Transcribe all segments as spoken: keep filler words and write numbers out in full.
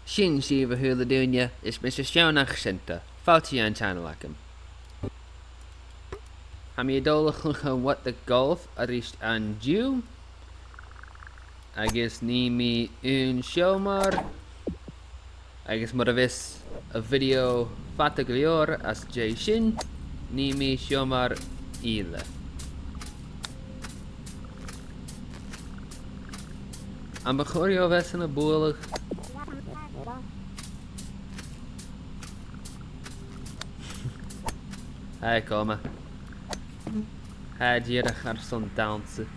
Sin sibh, a h-uile duine, is mise Seonaidh Seanta. Fàilte dhan channel agam. Tha mi a' dol a chluich What the Golf a-rithist an-diugh, agus nì mi aon seòmar, agus mura bhios a' video fada gu leòr às dèidh sin, nì mi seòmar eile. Am bu chòir dhomh a bhith a' bualadh? Tha e coma. Tha e dìreach airson dannsa.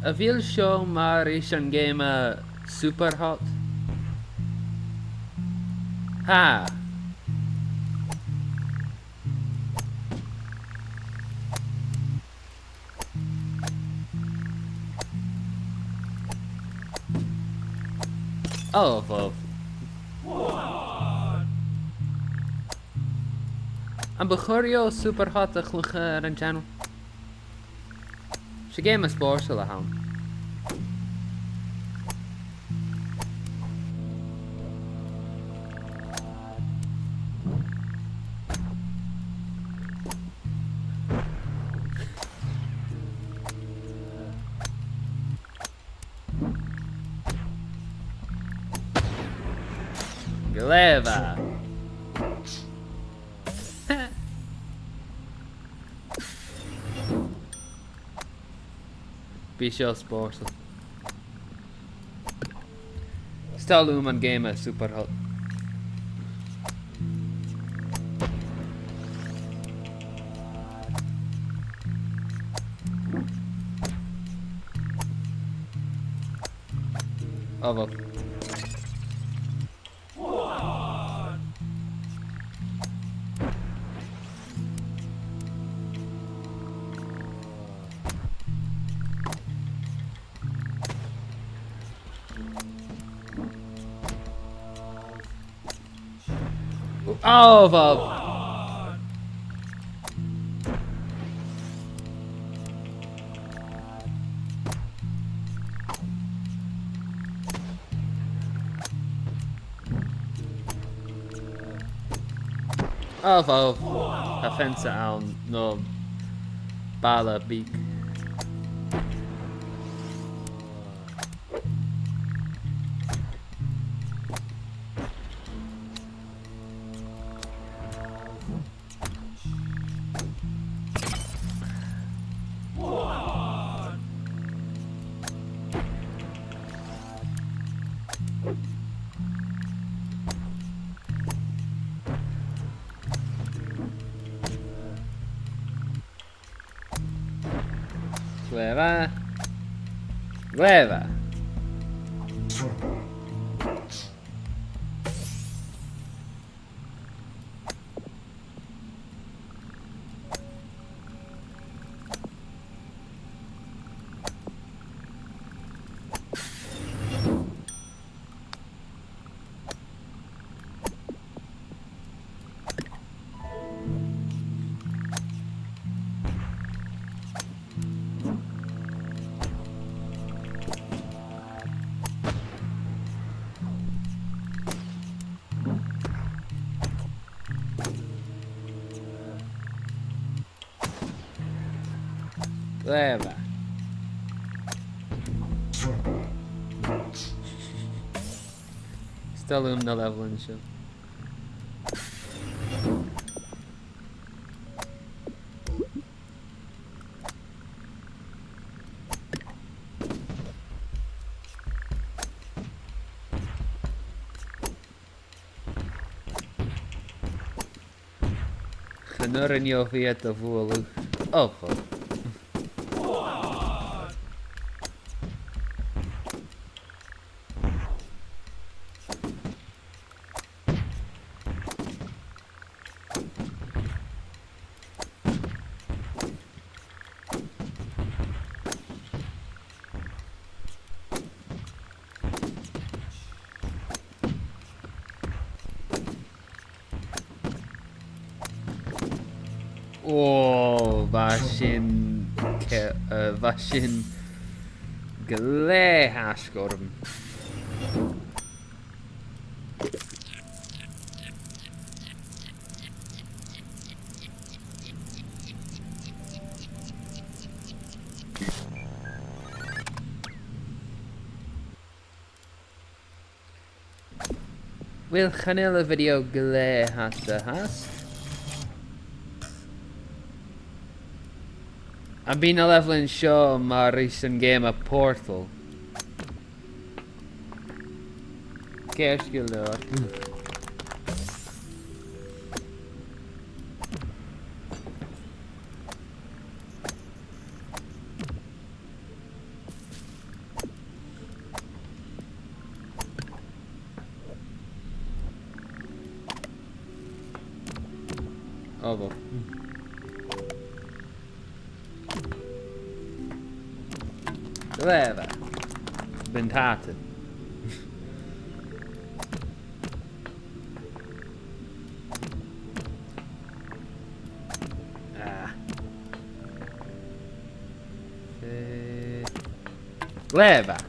A bheil seo mar is an geama Superhot? Tha. Oh, bhobh. Am bu chòir dhomh Superhot a chluich air an channel? 'S e geama spòrsail a th' ann. Glè mhath. Bidh seo spòrsail. 'S toil leam an geama Superhot. Oh, bhobh. Oh, bhobh. Oh, bhobh. Tha feansa ann, no balla beag. Glè mhath. Glè mhath. 'S toil leam na leibheilean seo. Chan urrainn dhomh iad a bhualadh. Oh, fuck. Bha sin ce-, eh, bha sin glè fhaisg orm. Uill, chan eil a' video glè fhada fhathast. Am bi na leibheilean seo mar ris an geama Portal? Ceart gu leòr. Ò, bho. Glè mhath. Buntàta. Ah. Eh, glè mhath.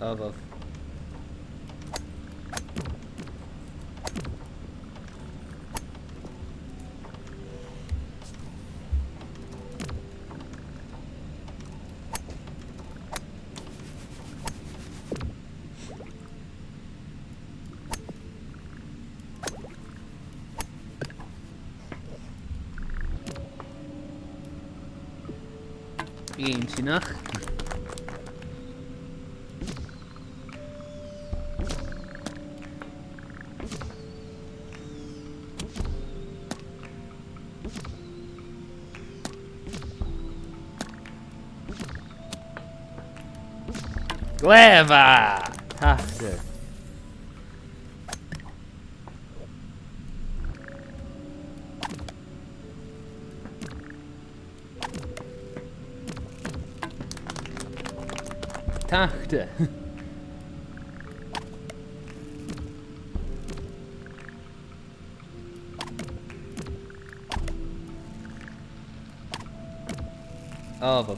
Ò, bho. Inntinneach. Glè mhath! Tapadh leibh. Tapadh leibh. Ò, bho.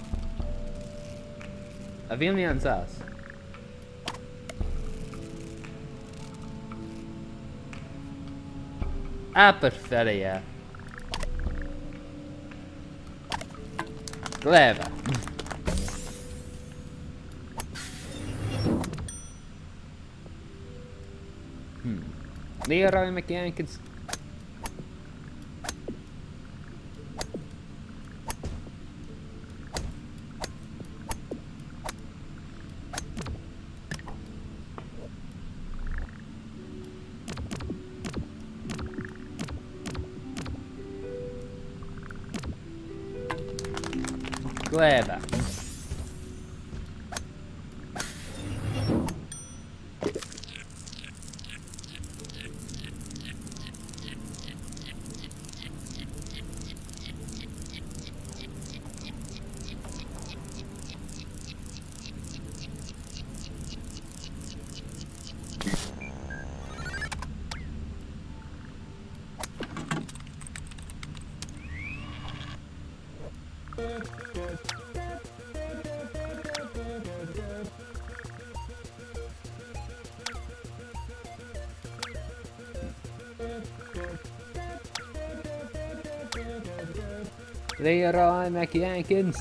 A bheil mi an sàs? Abair fear eile. Glè mhath. Hmm. Leroy McJenkins. Glè mhath. Leroy McJenkins.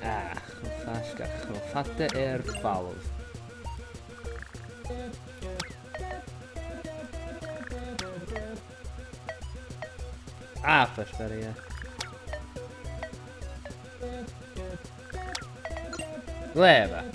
Ah, cho faisg ach cho fada air falbh. Ah, faisg air e. Glè mhath.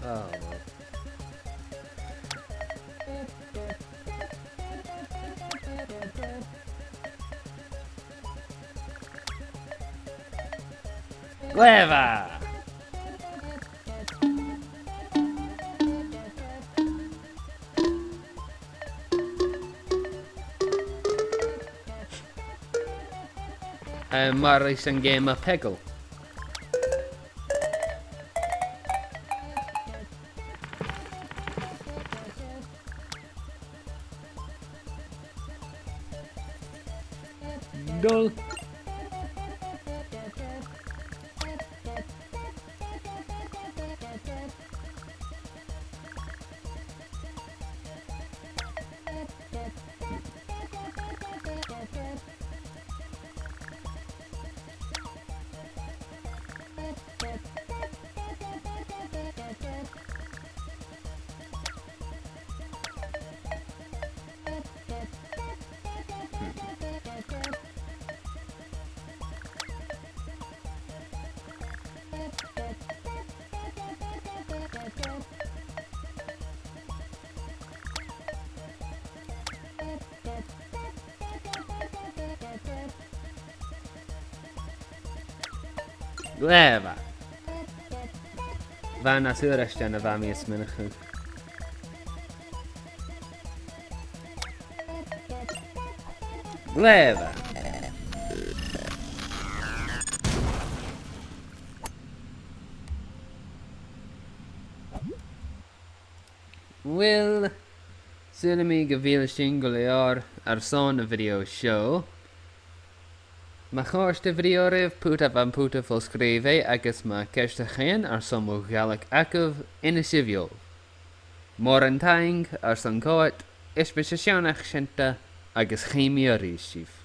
Oh. Glè mhath! Eh, mar sin, geama Peggle. Dol. Glè mhath. Bha e nas fhurasta na bha mi a' smaoineachadh. Glè mhath. Uill, saoilidh mi gu bheil sin gu leòr airson a' video seo. Ma chòrd a' video ribh, put am putan fo-sgrìobhaidh, agus ma tha ceist agaibh airson mo Ghàidhlig agaibh, innsibh dhomh. Mòran taing airson coimhead, is mise Seònach Seunta, agus chì mi a-rithist sibh.